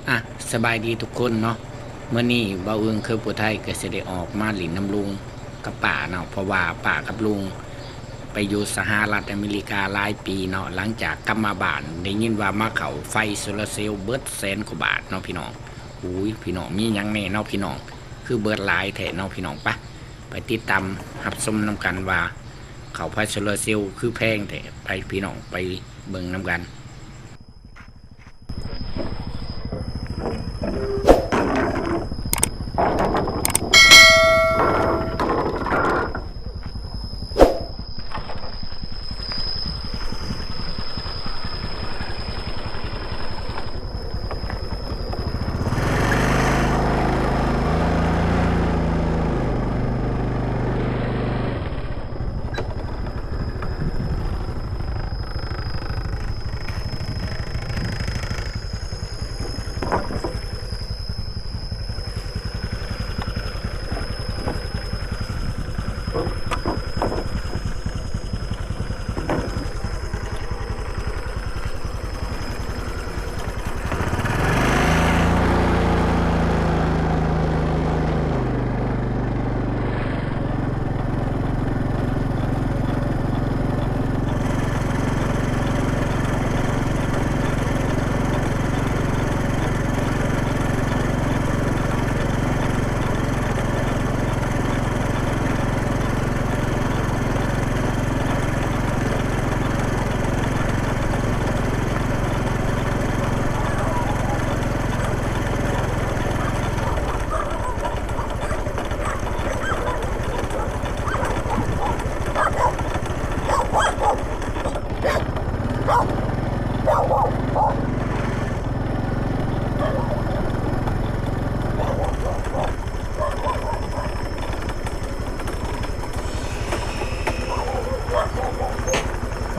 ອ່ະ ສະບາຍດີທຸກຄົນເນາະ, ມື້ນີ້ບ່າວອຶ່ງເຄີຜູ້ໄທກໍຊິໄດ້ອອກມາຫຼິ້ນນຳລຸງກັບປ້າເນາະ, ເພາະວ່າປ້າກັບລຸງໄປຢູ່ສະຫະລັດອາເມລິກາຫຼາຍປີເນາະ, ຫຼັງຈາກກັບມາບ້ານໄດ້ຍິນວ່າມາເຂົ້າໄຟໂຊລາເຊວເບິດແສນກວ່າບາດເນາະພີ່ນ້ອງ. ໂອ້ຍ ພີ່ນ້ອງ ມີຫຍັງແດ່ເນາະພີ່ນ້ອງ, ຄືເບິດຫຼາຍແທ້ເນາະພີ່ນ້ອງ. ປະ ໄປຕິດຕາມຮັບຊົມນຳກັນວ່າເຂົ້າໄຟໂຊລາເຊວຄືແພງແທ້. ໄປ ພີ່ນ້ອງ ໄປເບິ່ງນຳກັນ.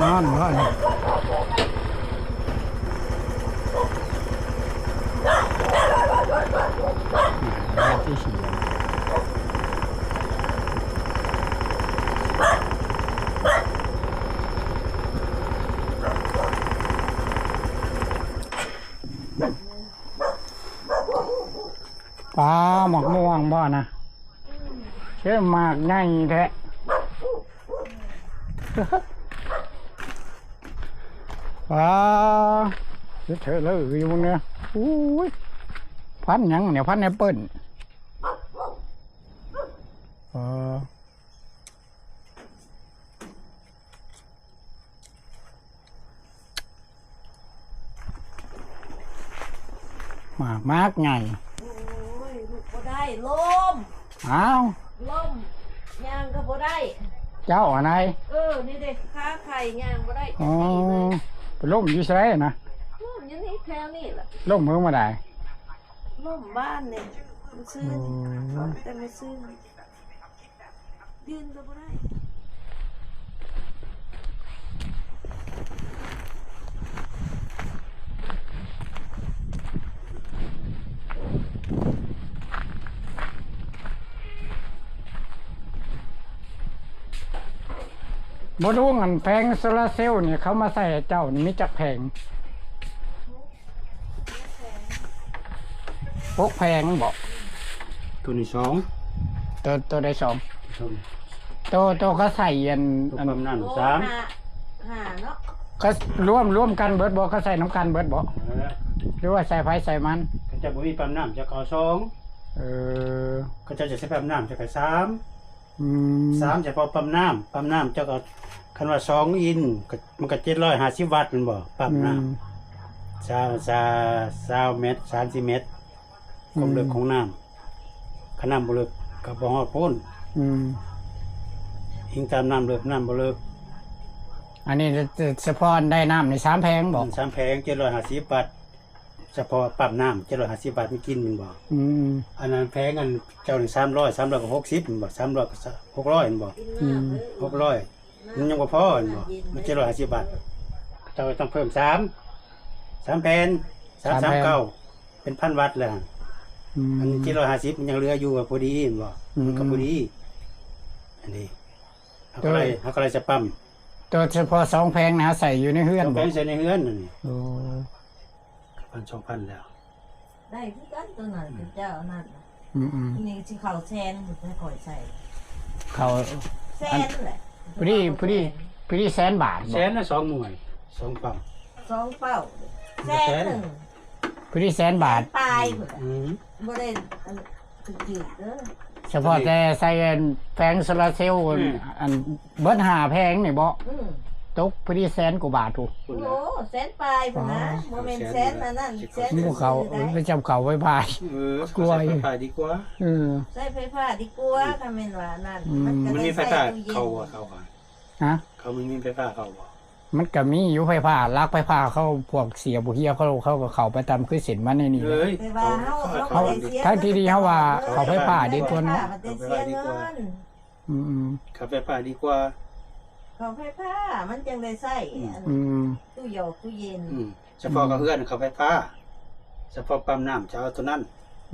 ນອນບໍ່ນີ້? ປາ ໝາກມ່ວງບໍ່ນະ? ເຊື່ອໝາກໃຫຍ່ແທ້. ປາ ເຮັດເທີເລີຢູ່ເບິ່ງເດີ. ໂອ້ຍ ພັນຫຍັງນີ້? ພັນແອັບເປິ້ນ. ເອີ ໝາກ ໝາກໃຫຍ່. ໂອ້ຍ ລຸກບໍ່ໄດ້ ລົ້ມ. ອ້າວ ລົ້ມ ຍ່າງກໍບໍ່ໄດ້. ເຈົ້າອັນໃດ? ເອີ ນີ້ເດ້ ຂາໄຂ່ຍ່າງບໍ່ໄດ້. ອໍ ໄປລົ້ມຢູ່ໃສນະ? ລົ້ມຢູ່ນີ້ ແຖວນີ້ລະ. ລົ້ມເມື່ອມື້ໃດ? ລົ້ມບ້ານນີ້ ມື້ຊືນ. ອໍ ແຕ່ມື້ຊືນ. ຢືນກໍບໍ່ໄດ້. ບໍ່ລຸງ ອັນແຜງໂຊລາເຊວນີ້ ເຂົາມາໃສ່ໃຫ້ເຈົ້ານີ້ມີຈັກແຜງ? ຫົກແຜງບໍ? ໂຕນີ້ສອງ. ໂຕ ໂຕໃດສອງ? ໂຕ ໂຕ ໂຕເຂົາໃສ່ອັນ ໂຕ ອັນ ປ້ຳນ້ຳສາມ. ໂອ້ ຫ້າ ຫ້າເນາະ. ເຂົາລວມ ລວມກັນເບິດບໍ? ເຂົາໃສ່ນຳກັນເບິດບໍ? ເອີ ຫຼືວ່າໃສ່ໃຜໃສ່ມັນ? ເຂົາເຈົ້າບໍ່ມີປ້ຳນ້ຳ ເຈົ້າກໍເອົາສອງ. ເອີ ເຂົາເຈົ້າຈະໃສ່ປ້ຳນ້ຳ ເຈົ້າກໍສາມ. ອືມ ສາມ ສາມສະເພາະປ້ຳນ້ຳ. ປ້ຳນ້ຳເຈົ້າກໍ ຄັນວ່າສອງອິນ ກໍ ມັນກໍເຈັດຮ້ອຍຫ້າສິບວັດແມ່ນບໍ່? ປ້ຳນ້ຳ ອືມ ຊາວ ຊາວ ຊາວແມັດ ສາມສິບແມັດ ຄວາມເລິກ ອືມ ຂອງນ້ຳ. ຄັນນ້ຳບໍ່ເລິກກໍບໍ່ຮອດພຸ້ນ. ອືມ ອີງຕາມນ້ຳເລິກ ນ້ຳບໍ່ເລິກ. ອັນນີ້ສະເພາະໄດ້ນ້ຳນີ້ສາມແຜງບໍ? ອືມ ສາມແຜງ ເຈັດຮ້ອຍຫ້າສິບວັດ. ສະເພາະປ້ຳນ້ຳ ເຈັດຮ້ອຍຫ້າສິບບາດ ມັນກິນແມ່ນບໍ່? ອືມ ອັນນັ້ນແຜງອັນເຈົ້ານີ້ສາມຮ້ອຍ ສາມຮ້ອຍກໍຫົກສິບແມ່ນບໍ່? ສາມຮ້ອຍກໍຫົກຮ້ອຍແມ່ນບໍ່? ອືມ ຫົກຮ້ອຍ ມັນຍັງບໍ່ພໍແມ່ນບໍ່? ມັນເຈັດຮ້ອຍຫ້າສິບບາດ ເຈົ້າຕ້ອງເພີ່ມສາມ ສາມແຜ່ນ ສາມ ສາມແຜ່ນ ສາມເກົ້າ ເປັນພັນວັດແລ້ວ. ອືມ ອັນເຈັດຮ້ອຍຫ້າສິບມັນຍັງເຫຼືອຢູ່ ພໍດີແມ່ນບໍ່? ອືມ ມັນກໍພໍດີ. ອັນນີ້ ເຮົາກໍໄລ່ ເອີ ເຮົາກໍໄລ່ຈະປ້ຳ ໂຕສະເພາະສອງແຜງນະ ໃສ່ຢູ່ໃນເຮືອນ ສອງແຜງບໍ່? ໃສ່ໃນເຮືອນນັ້ນນີ້. ໂອ້ ພັນສອງພັນແລ້ວ. ໄດ້ຄືກັນຕົວນັ້ນ ເປັນເຈົ້າອັນນັ້ນ ອືມໆ ນີ້ຊິເຂົ້າແສນ ບໍ່ຄ່ອຍໃສ່ ເຂົ້າແສນແຫຼະ ພໍດີ ພໍດີ ພໍດີແສນບາດບໍ່? ແສນລະສອງໜ່ວຍ ສອງເປົ້າ ສອງເປົ້າ ແສນໜຶ່ງ ພໍດີແສນບາດ ແສນປາຍພຸ້ນແຫຼະ ອືມ ບໍ່ໄດ້ອັນຖືກໆເດີ ສະເພາະແຕ່ໃສ່ອັນແຜງໂຊລາເຊວ ອືມ ອັນເບິດຫ້າແຜງນີ້ບໍ່? ອືມ ຕົກພໍດີແສນກວ່າບາດພຸ້ນ ໂອ້ ແສນປາຍພຸ້ນນະ ອໍ ບໍ່ແມ່ນແສນອັນນັ້ນ ແສນ ໝູ່ເຂົາ ໄປຈຳເຂົາໄຟຟ້າ ເອີ ກວ່າ ໃຊ້ໄຟຟ້າດີກວ່າ ເອີ ໃຊ້ໄຟຟ້າດີກວ່າ ຖ້າແມ່ນວ່ານັ້ນ ອືມ ມັນກໍ ມັນມີໄຟຟ້າ ໄດ້ໃຊ້ຕູ້ເຢັນ ເຂົາບໍ່ ເຂົາຫາ ຮະ? ເຂົາມັນມີໄຟຟ້າເຂົາບໍ່? ມັນກໍມີຢູ່ໄຟຟ້າ ຫຼັກໄຟຟ້າເຂົາ ພວກເສຍບໍ່ເຮຍເຂົາ ເຂົາກໍເຂົ້າໄປຕາມຄືເສັ້ນມັນໃນນີ້ແຫຼະ ເອີຍ ແຕ່ວ່າເຮົາ ເຂົາ ເຮົາບໍ່ໄດ້ເສຍ ທາງທີ່ດີເຮົາວ່າເຂົ້າໄຟຟ້າດີກວ່າເນາະ ໄຟຟ້າມັນແຕ່ເສຍເງິນ ອືມໆ ເຂົ້າໄຟຟ້າດີກວ່າ ເຂົ້າໄຟຟ້າມັນຈັ່ງໄດ້ໃຊ້ ອືມ ອັນ ອືມ ຕູ້ຢອກຕູ້ເຢັນ ອືມ ສະເພາະ ອືມ ເຂົ້າເຮືອນເຂົ້າໄຟຟ້າ ສະເພາະປ້ຳນ້ຳຈະເອົາຕົວນັ້ນ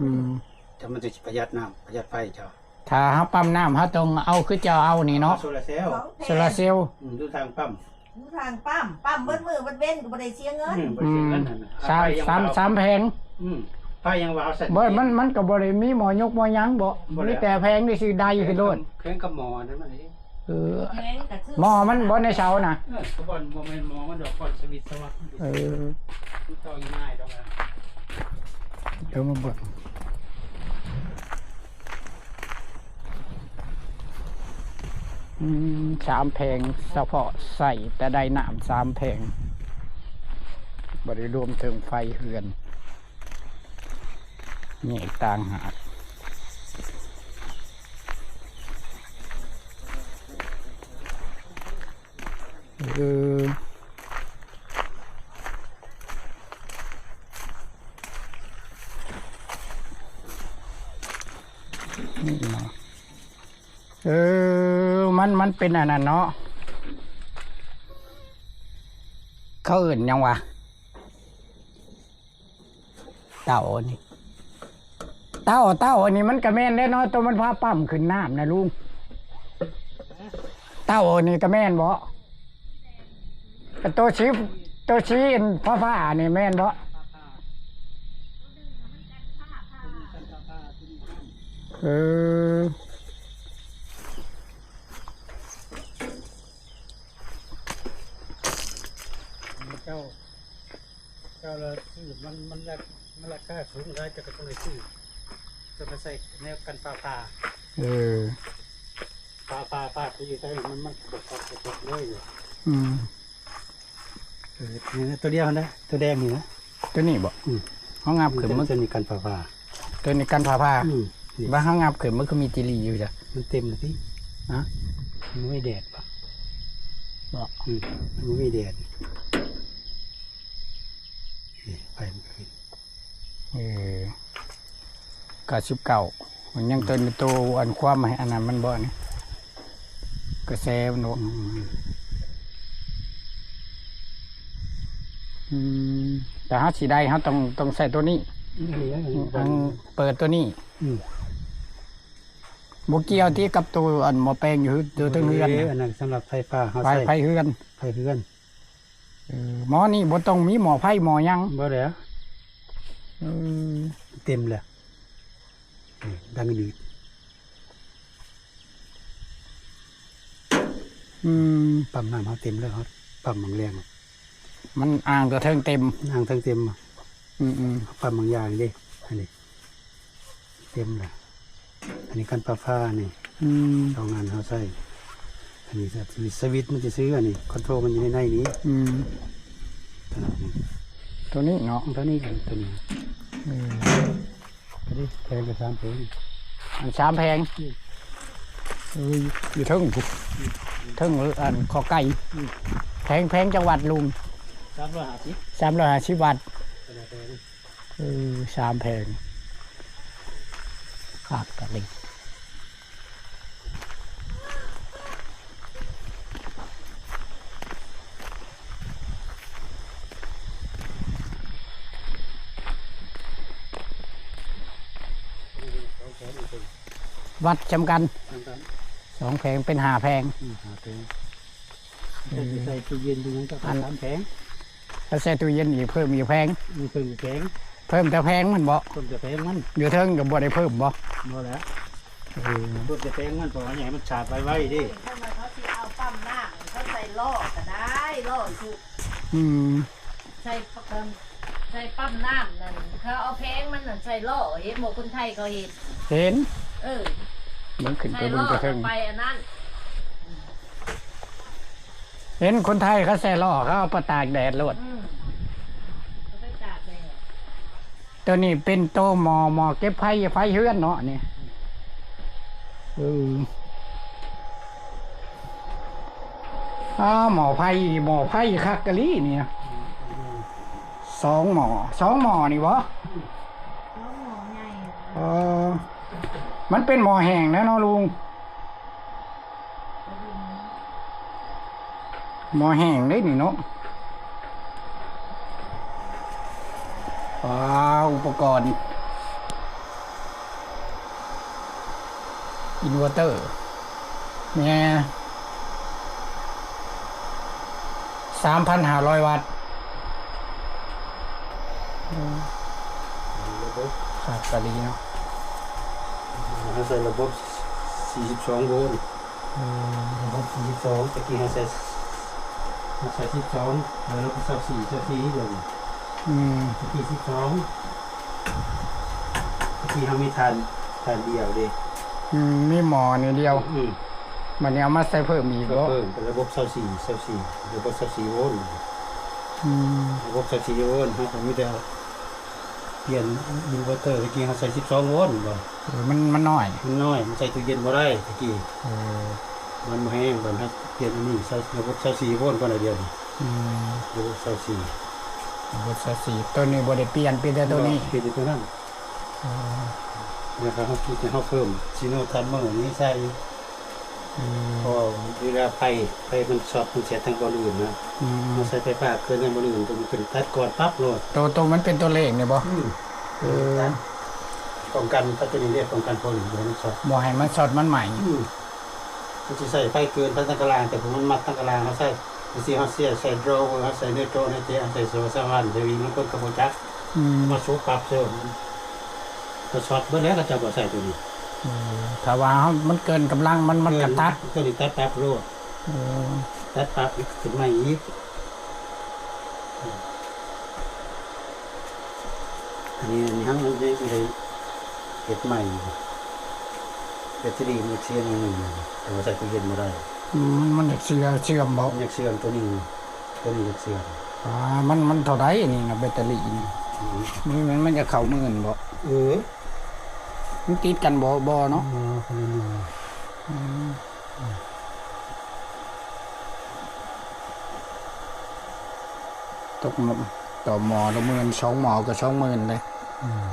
ອືມ ແຕ່ມັນຈະປະຢັດນ້ຳປະຢັດໄຟເຈົ້າ ຖ້າເຮົາປ້ຳນ້ຳ ເຮົາຕ້ອງເອົາຄືເຈົ້າເອົານີ້ເນາະ ໂຊລາເຊວ ສອງແຜງ ໂຊລາເຊວ ອືມ ຢູ່ທາງປ້ຳ ຢູ່ທາງປ້ຳ ປ້ຳເບິດມື້ເບິດເວັນກໍບໍ່ໄດ້ເສຍເງິນ ອືມ ບໍ່ເສຍເງິນ ອືມ ຫັ້ນນະ ສາມ ສາມ ສາມແຜງ ອືມ ໄຟຍັງວ່າເອົາໃສ່ຕູ້ເຢັນ ມັນ ມັນກໍບໍ່ໄດ້ມີໝໍ້ຍົກໝໍ້ຫຍັງບໍ່? ບໍ່ແລ້ວ ມີແຕ່ແຜງນີ້ຊິໄດ້ຄືໂລດ ແຂວງກັບໝໍ້ນັ້ນມັນເອງ ເອີ ແຂວງກໍຄື ໝໍ້ມັນບໍ່ໃນເສົານະ ເອີ ກໍບໍ່ ບໍ່ແມ່ນໝໍ້ມັນດອກ ກ່ອນສະວິດສະວັດ ເອີ ມັນຕໍ່ງ່າຍດອກ ເດີມາເບິ່ງ ອືມ ສາມແຜງ ສະເພາະໃຊ້ແຕ່ໄດ້ນ້ຳສາມແຜງ ບໍ່ໄດ້ລວມເຖິງໄຟເຮືອນ ແຍກຕ່າງຫາກ ເອີ ນີ້ເນາະ ເອີ ມັນ ມັນເປັນອັນນັ້ນເນາະ ເຂົາເອີ້ນຫຍັງວະ? ເຕົ້ານີ້ ເຕົ້າ ເຕົ້າອັນນີ້ມັນກະແມ່ນແຫຼະເນາະ ໂຕມັນພາປ້ຳຂຶ້ນນ້ຳນະລຸງ ເຕົ້າອັນນີ້ກະແມ່ນບໍ່? ໂຕສີ ໂຕສີອັນຟ້າໆນີ້ແມ່ນບໍ່? ເອີ ເຈົ້າ ເຈົ້າລະຊື້ມັນ ມັນລາ ມັນລາຄາສູງຫຼາຍ ເຈົ້າກໍຕ້ອງໄດ້ຊື້ ເຈົ້າກໍໃສ່ແນວກັນຟ້າຜ່າ ເອີ ຟ້າຜ່າ ຟ້າຕີໃສ່ ມັນ ມັນບໍ່ກັດບໍ່ຕົກເລີຍ ອືມ ເອີ ນີ້ນະ ຕົວດຽວຫັ້ນນະ ຕົວແດງນີ້ນະ ຕົວນີ້ບໍ່? ອືມ ເຮົາຫຍັບຂຶ້ນ ຕົວ ມັນ ຕົວນີ້ກັນຟ້າຜ່າ ຕົວນີ້ກັນຟ້າຜ່າ ອືມ ວ່າເຮົາຫຍັບຂຶ້ນ ມັນຄືມີຈີລີຢູ່ຈ້ະ ມັນເຕັມລະຕິ ຮະ ມັນບໍ່ມີແດດບໍ່? ບໍ່ ອືມ ມັນບໍ່ມີແດດ ນີ້ ໄຟມັນກໍຂຶ້ນ ເອີ ເກົ້າສິບເກົ້າ ມັນຍັງ ອືມ ເຕີນໂຕ ອັນຄວາມໃຫ້ອັນນັ້ນມັນບໍ່ນີ້ ກະແສມັນບໍ່ ອືມ ອືມ ແຕ່ເຮົາຊິໄດ້ ເຮົາຕ້ອງ ຕ້ອງໃຊ້ໂຕນີ້ ນີ້ ອັນເປີດໂຕນີ້ ອືມ ບໍ່ກ່ຽວຕິກັບໂຕອັນໝໍ້ແປງຢູ່ ຢູ່ເທິງເຮືອນ ເອີ ອັນນັ້ນສຳລັບໄຟຟ້າ ເຮົາໃຊ້ໄຟ ໄຟເຮືອນ ໄຟເຮືອນ ເອີ ໝໍ້ນີ້ບໍ່ຕ້ອງມີໝໍ້ໄຟໝໍ້ຫຍັງ ບໍ່ແລ້ວ ເອີ ເຕັມແລ້ວ ນີ້ ດັງດີ ອືມ ປ້ຳນ້ຳເຮົາເຕັມແລ້ວ ປ້ຳບາງແລງ ມັນອ່າງຕົວເທິງເຕັມ ອ່າງເທິງເຕັມ ອືມໆ ປ້ຳບາງຢ່າງເດ້ ອັນນີ້ ເຕັມລະ ອັນນີ້ກັນປາຟ້ານີ້ ອືມ ສອງອັນເຮົາໃຊ້ ອັນນີ້ສະ ສະວິດມັນຈະຊື້ ອັນນີ້ຄອນໂທຣມັນຢູ່ໃນໃນນີ້ ອືມ ໂຕນີ້ເນາະ ໂຕນີ້ ໂຕນີ້ ອືມ ໂຕນີ້ແຜງກໍສາມແຜງ ອັນສາມແຜງ ອືມ ເອີ ຢູ່ເທິງພຸ້ນ ເທິງອັນຂໍໄກ່ ອືມ ແຜງ ແຜງຈັກວັດລຸງ? ສາມຮ້ອຍຫ້າສິບ ສາມຮ້ອຍຫ້າສິບວັດ ເອີ ສາມແຜງ ຄັກກະລີ ວັດຈຳກັນ ສອງແຜງເປັນຫ້າແຜງ ອືມ ຫ້າແຜງ ເອີ ໃສ່ຕູ້ເຢັນຢູ່ນັ້ນກໍ ອັນ ສາມແຜງ ຖ້າໃສ່ຕູ້ເຢັນອີກ ເພີ່ມອີກແຜງ ອືມ ເພີ່ມອີກແຜງ ເພີ່ມແຕ່ແຜງມັນບໍ? ເພີ່ມແຕ່ແຜງມັນ. ຢູ່ເທິງກໍບໍ່ໄດ້ເພີ່ມບໍ? ບໍ່ແລ້ວ. ເອີ ເພີ່ມແຕ່ແຜງມັນ ເພາະວ່າໃຫ້ມັນສາດໄວໆເດ້. ຄັນວ່າເຂົາຊິເອົາປ້ຳນ້ຳ ເຂົາໃສ່ລໍ້ກໍໄດ້ ລໍ້ສຸດ. ອືມ ໃສ່ປະກັນ ໃສ່ປ້ຳນ້ຳນັ້ນ ເຂົາເອົາແຜງມັນນັ້ນໃສ່ລໍ້. ເຫັນບໍ່ ຄົນໄທເຂົາເຮັດ? ເຫັນ. ເອີ ມັນຂຶ້ນໄປເບິ່ງແຕ່ເທິງ ໃສ່ລໍ້ແລ້ວໄປອັນນັ້ນ. ເຫັນຄົນໄທເຂົາໃສ່ລໍ້ ເຂົາເອົາໄປຕາກແດດໂລດ. ອືມ ເອົາໄປຕາກແດດ. ໂຕນີ້ເປັນໂຕໝໍ້ ໝໍ້ເກັບໄຟ ໄຟເຮືອນເນາະນີ້. ເອີ ອ້າ ໝໍ້ໄຟ ໝໍ້ໄຟຄັກອີ່ຫຼີນີ້ນະ. ສອງໝໍ້ ສອງໝໍ້ນີ້ບໍ? ສອງໝໍ້ໃຫຍ່. ເອີ ມັນເປັນໝໍ້ແຫ້ງແລ້ວເນາະລຸງ. ໝໍ້ແຫ້ງເດ້ນີ້ເນາະ. ວ້າວ ອຸປະກອນ ອິນເວີເຕີ ແມ່ ສາມພັນຫ້າຮ້ອຍວັດ. ໂອ້ ລະບົບ ຄັກກະລີເນາະ. ເຮົາໃຊ້ລະບົບສີ່ສິບສອງໂວນ. ອືມ ລະບົບສີ່ສິບສອງ ຕະກີ້ເຮົາໃຊ້ ເຮົາໃຊ້ສິບສອງ ແລ້ວລະບົບຊາວສີ່ ຊາວສີ່ດຽວນີ້. ອືມ ຕະກີ້ສິບສອງ ຕະກີ້ເຮົາມີຖ່ານ ຖ່ານດຽວເດ້. ອືມ ມີໝໍ້ນີ້ດຽວ. ອືມ ບັດນີ້ເອົາມາໃສ່ເພີ່ມອີກບໍ? ເພີ່ມເປັນລະບົບຊາວສີ່ ຊາວສີ່ ລະບົບຊາວສີ່ໂວນ. ອືມ ລະບົບຊາວສີ່ໂວນ ເຮົາກໍມີແຕ່ປ່ຽນອິນເວີເຕີ. ຕະກີ້ເຮົາໃສ່ສິບສອງໂວນບໍ? ເອີ ມັນ ມັນນ້ອຍ ມັນນ້ອຍ ມັນໃສ່ຕູ້ເຢັນບໍ່ໄດ້ຕະກີ້. ເອີ ມັນບໍ່ແຮງ. ບັດເຮົາປ່ຽນອັນນີ້ໃສ່ລະບົບຊາວສີ່ໂວນກ່ອນ ດຽວນີ້. ອືມ ລະບົບຊາວສີ່ ລະບົບຊາວສີ່ ໂຕນີ້ບໍ່ໄດ້ປ່ຽນ ປ່ຽນແຕ່ໂຕນີ້ ປ່ຽນແຕ່ໂຕນັ້ນ. ເອີ ແລ້ວກໍເຮົາ ເຮົາເພີ່ມຊີໂນທາມເມີນີ້ໃສ່. ອືມ ເພາະວ່າເວລາໄຟ ໄຟມັນຊັອດ ມັນເສຍທາງບ່ອນອື່ນນະ. ອືມ ເຮົາໃສ່ໄຟຟ້າເກີນທາງບ່ອນອື່ນ ຕົວນີ້ເປັນຕັດກ່ອນປັບໂລດ. ໂຕ ໂຕມັນເປັນຕົວເລກນີ້ບໍ? ອືມ ເອີ ປ້ອງກັນ ກໍຕົວນີ້ເດ ປ້ອງກັນພວກນີ້ບໍ່ໃຫ້ມັນຊັອດ ບໍ່ໃຫ້ມັນຊັອດ ມັນໄໝ້. ອືມ ມັນຊິໃສ່ໄຟເກີນໄປທາງກະລາງ ແຕ່ພວກມັນມັດທາງກະລາງ ເຮົາໃສ່ ບາງທີເຮົາເສຍໃສ່ໂດຣ ເຮົາໃສ່ເນໂຕຣ ໃນເຈ ເຮົາໃส่ໂຊຊາວານ ໃສ່ວິງ ບາງຄົນກໍບໍ່ຈັກ. ອືມ ມາສູບປັບເສີມ ກໍຊັອດເບິດແລ້ວ ເຂົາເຈົ້າບໍ່ໃສ່ຕົວນີ້. ເອີ ຖ້າວ່າເຮົາ ມັນເກີນກຳລັງ ມັນ ມັນກໍຕັດ ຕົວນີ້ຕັດປັບໂລດ. ເອີ ຕັດປັບຂຶ້ນໃໝ່ອີກ. ອັນນີ້ ອັນນີ້ເຮົາໄດ້ ໄດ້ເຮັດໃໝ່ຢູ່ ແບັດເຕີຣີມັນເສຍໜ້ອຍໜຶ່ງ ແຕ່ວ່າໃສ່ຕູ້ເຢັນບໍ່ໄດ້. ອືມ ມັນ ມັນຢາກເສື່ອມ ເສື່ອມບໍ? ມັນຢາກເສື່ອມ ຕົວນີ້ ຕົວນີ້ຢາກເສື່ອມ. ອ່າ ມັນ ມັນເທົ່າໃດອັນນີ້ນະ ແບັດເຕີຣີນີ້? ອືມ ມັນ ມັນ ມັນຈະເຂົ້າໝື່ນບໍ? ເອີ ມັນຕິດກັນບໍ? ບໍ່ເນາະ. ອືມ ອືມ ຕົກ ຕໍ່ໝໍ້ລະໝື່ນ ສອງໝໍ້ກໍສອງໝື່ນເດ້. ອືມ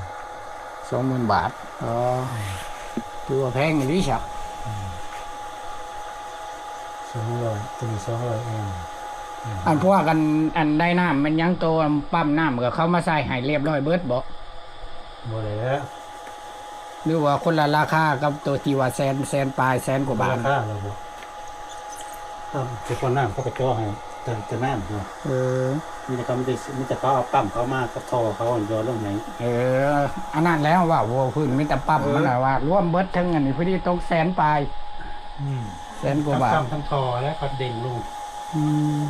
ສອງໝື່ນບາດ. ອໍ ອືມ ຖືວ່າແພງອີ່ຫຼີຊະ. ອືມ ສອງຮ້ອຍ ຕົວນີ້ສອງຮ້ອຍແອມ. ອືມ ອັນພວກອັນ ອັນໄດ້ນ້ຳແມ່ນຫຍັງ ໂຕປ້ຳນ້ຳກໍເຂົາມາໃສ່ໃຫ້ລຽບຮ້ອຍເບິດບໍ? ບໍ່ແລ້ວ. ຫຼືວ່າຄົນລະລາຄາກັບໂຕທີ່ວ່າແສນ ແສນປາຍ ແສນກວ່າບາດ? ລາຄາລະບໍ? ເອີ ແຕ່ກ່ອນນ້ຳເຂົາກໍເຈາະໃຫ້ ແຕ່ ແຕ່ນ້ຳເນາະ. ເອີ ມີແຕ່ເຂົາ ມີແຕ່ ມີແຕ່ເຂົາເອົາປ້ຳເຂົາມາກັບທໍ່ເຂົາຫຍໍ້ລົງໃຫ້. ເອີ ອັນນັ້ນແຫຼະ ເວົ້າ ເວົ້າພື້ນມີແຕ່ປ້ຳ. ເອີ ມັນນະວ່າລວມເບິດເຖິງອັນນີ້ ພໍດີຕົກແສນປາຍ. ອືມ ແສນກວ່າບາດ ທັງປ້ຳທັງທໍ່ແລ້ວກໍເດັ່ງລົງ. ອືມ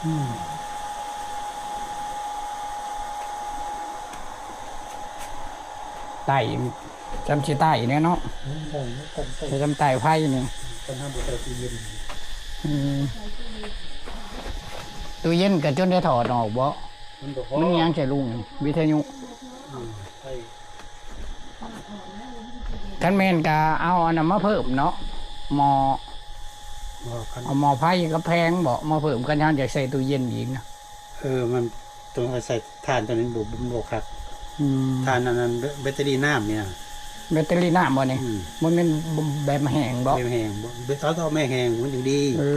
ອືມ ໄຕ້ ຈຳຊິໄຕ້ແດ່ເນາະ. ອືມ ໄດ້ຢູ່ ໄຕ້ ໄຕ້ ຈຳໄຕ້ໄຟນີ້ ຄັນເຮົາບໍ່ໃສ່ຕູ້ເຢັນ. ອືມ ຕູ້ເຢັນກໍຈົນໄດ້ຖອດອອກບໍ? ມັນບໍ່ພໍ ມັນຍັງໃສ່ລຸງ ວິທະຍຸ. ອືມ ໄຟ ຄັນແມ່ນກໍເອົາອັນນັ້ນມາເພີ່ມເນາະ ໝໍ້ ບໍ່ ຄັນ ເອົາໝໍ້ໄຟກັບແຜງບໍ ມາເພີ່ມ ຄັນເຮົາຢາກໃສ່ຕູ້ເຢັນອີກນະ. ເອີ ມັນຕ້ອງອາໄສຖ່ານຕົວນີ້ ມັນບໍ່ ມັນບໍ່ຄັກ. ອືມ ຖ່ານອັນນັ້ນ ແບັດເຕີຣີນ້ຳນີ້ນະ. ແບັດເຕີຣີນ້ຳບໍນີ້? ອືມ ມັນແມ່ນແບບແຫ້ງບໍ? ແບບແຫ້ງບໍ? ເອົາ ເອົາແບບແຫ້ງມັນຈັ່ງດີ. ເອີ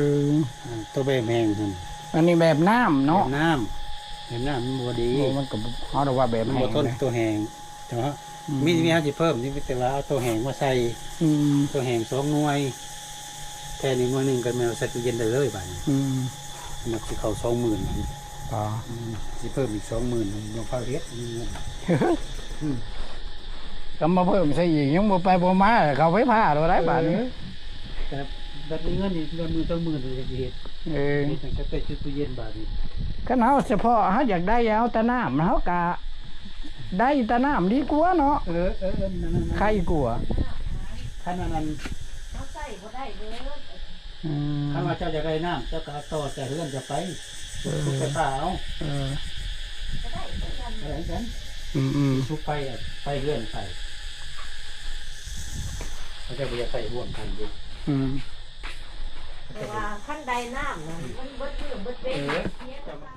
ເອີ ຕົວແບບແຫ້ງຫັ້ນ. ອັນນີ້ແບບນ້ຳເນາະ? ແບບນ້ຳ ແບບນ້ຳມັນບໍ່ດີ. ໂອ້ ມັນກໍ ເຮົາເອີ້ນວ່າແບບແຫ້ງ ມັນບໍ່ທົນ ຕົວແຫ້ງ. ແຕ່ວ່າ ອືມ ມີ ມີເຮົາຊິເພີ່ມ ມີແຕ່ວ່າເອົາຕົວແຫ້ງມາໃສ່. ອືມ ຕົວແຫ້ງສອງໜ່ວຍ ແຕ່ນີ້ໜ່ວຍໜຶ່ງກໍແມ່ນເອົາໃສ່ຕູ້ເຢັນໄດ້ເລີຍບາດນີ້. ອືມ ມັນຊິເຂົ້າສອງໝື່ນບາດນີ້. ອໍ ອືມ ຊິເພີ່ມອີກສອງໝື່ນ ບໍ່ພາເຮັດ ມີເງິນ ອືມ ກໍມາເພີ່ມໃສ່ອີກ ຍັງບໍ່ໄປບໍ່ມາ ເຂົ້າໄຟຟ້າໂລດໄດ໋ບາດນີ້ ເອີ ແຕ່ບັດມີເງິນນີ້ ເດືອນໝື່ນສອງໝື່ນ ກໍຊິເຮັດ ເອີ ເຮັດຫຍັງ ກໍໄປຊື້ຕູ້ເຢັນບາດນີ້ ຄັນເຮົາສະເພາະ ເຮົາຢາກໄດ້ເອົາແຕ່ນ້ຳ ເຮົາກະໄດ້ແຕ່ນ້ຳດີກວ່າເນາະ ເອີ ເອີ ເອີ ນັ້ນໆໆ ໄຄກວ່າ ຄັນອັນນັ້ນ ເຮົາໃຊ້ບໍ່ໄດ້ເບີດ ອືມ ຄັນວ່າເຈົ້າຢາກໄດ້ນ້ຳ ເຈົ້າກໍເອົາຕໍ່ຈາກເຮືອນເຈົ້າໄປ ເອີ ສູບໄຟຟ້າເອົາ ເອີ ກໍໄດ້ຄືກັນ ອືມໆ ສູບໄຟໄປເຮືອນໄປ ເຂົາເຈົ້າບໍ່ຢາກໃຊ້ຮ່ວມກັນເດ້ ອືມ ເພາະວ່າຄັນໄດ້ນ້ຳນັ້ນ ມັນເບິດມື້ເບິດເວັນ ເອີ ເສຍແຕ່ວ່າ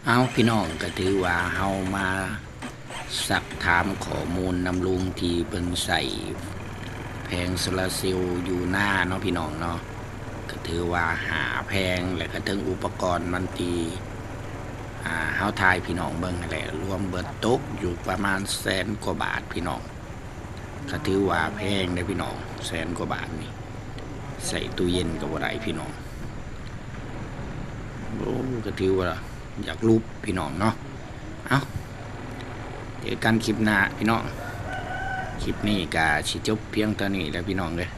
ເອົາ ພີ່ນ້ອງ ກໍຖືວ່າເຮົາມາຊັກຖາມຂໍ້ມູນນຳລຸງທີ່ເພິ່ນໃຊ້ແຜງໂຊລາເຊວຢູ່ນາເນາະ ພີ່ນ້ອງເນາະ ກໍຖືວ່າຫ້າແຜງ ແລ້ວກໍເຖິງອຸປະກອນມັນທີ່ ອ່າ ເຮົາຖ່າຍໃຫ້ພີ່ນ້ອງເບິ່ງຫັ້ນແຫຼະ ລວມເບິດຕົກຢູ່ປະມານແສນກວ່າບາດ ພີ່ນ້ອງ ກໍຖືວ່າແພງເດ້ພີ່ນ້ອງ ແສນກວ່າບາດນີ້ ໃສ່ຕູ້ເຢັນກໍບໍ່ໄດ້ພີ່ນ້ອງ ໂອ້ ກໍຖືວ່າຢາກຫຼຸບພີ່ນ້ອງເນາະ ເອົ້າ ເຈີກັນຄລິບໜ້າພີ່ນ້ອງ ຄລິບນີ້ກໍຊິຈົບພຽງເທົ່ານີ້ແຫຼະພີ່ນ້ອງເອີຍ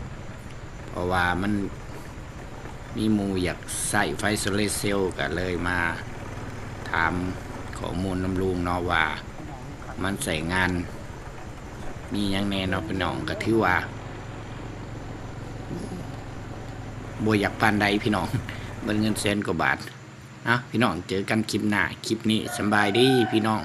ເພາະວ່າມັນມີໝູ່ຢາກໃຊ້ໄຟໂຊລາເຊວ ກໍເລີຍມາຖາມຂໍ້ມູນນຳລຸງເນາະວ່າ ມັນໃຊ້ງານ ມີຫຍັງແດ່ເນາະພີ່ນ້ອງ ກໍຖືວ່າບໍ່ຢາກປານໃດພີ່ນ້ອງ ເບິດເງິນແສນກວ່າບາດ ເອົ້າ ພີ່ນ້ອງ ເຈີກັນຄລິບໜ້າ ຄລິບນີ້ສຳບາຍດີພີ່ນ້ອງ.